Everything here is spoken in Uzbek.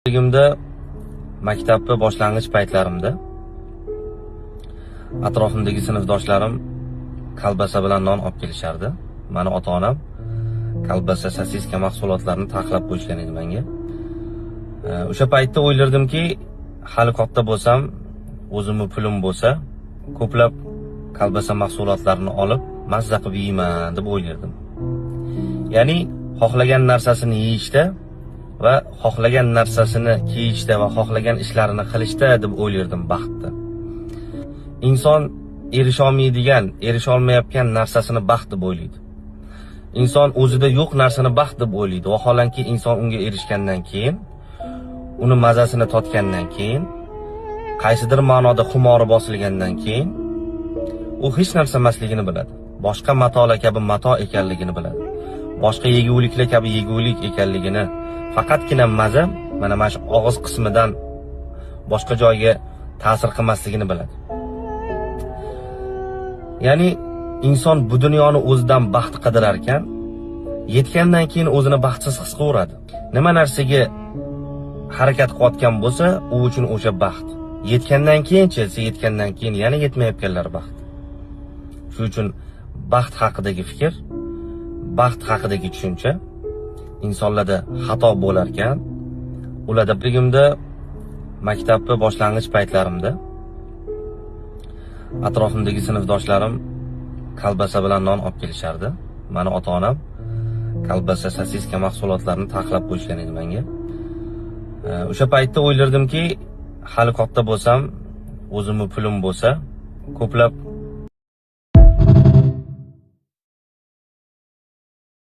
Yoshligimda, maktabni boshlang'ich paytlarimda atrofimdagi sinfdoshlarim kolbasa bilan non olib kelishardi. Mani ota-onam kolbasa, sosiska mahsulotlarini taxlab qo'yishgan edi menga. O'sha paytda o'ylardimki, hali katta bo'lsam, o'zimni pulim bo'lsa, ko'plab kolbasa mahsulotlarini olib, mazza qilib yeyman deb o'ylardim. Ya'ni xohlagan narsasini yeyishda va xohlagan narsasini kiyishda va xohlagan ishlarini qilishda deb o'ylardim baxtni. Inson erisha olmaydigan, erisha olmayotgan narsasini baxt deb o'ylaydi. Inson o'zida yo'q narsani baxt deb o'ylaydi. Vaholanki inson unga erishgandan keyin, uni mazasini totgandan keyin, qaysidir ma'noda xumori bosilgandan keyin u hech narsa emasligini biladi. Boshqa matolar kabi mato ekanligini biladi. Boshqa yeguliklar kabi yegulik ekanligini, faqatgina maza mana shu og'iz qismidan boshqa joyga ta'sir qilmasligini biladi. Ya'ni inson bu dunyoni o'zidan baxt qidirar ekan, yetgandan keyin o'zini baxtsiz his qilaveradi. Nima narsaga harakat qilayotgan bo'lsa, u uchun o'sha baxt. Yetgandan keyinchi, yetgandan keyin yana yetmayotganlar baxt. Shuning uchun baxt haqidagi fikr, baxt haqidagi tushuncha insonlarda xato bo'lar ekan, ularda birgimda, maktabni boshlang'ich paytlarimda atrofimdagi sinfdoshlarim kolbasa bilan non olib kelishardi. Mani ota-onam kolbasa, sosiska mahsulotlarini taxlab qo'yishgan edi menga. O'sha paytda o'ylardimki, hali katta bo'lsam, o'zimni pulim bo'lsa, ko'plab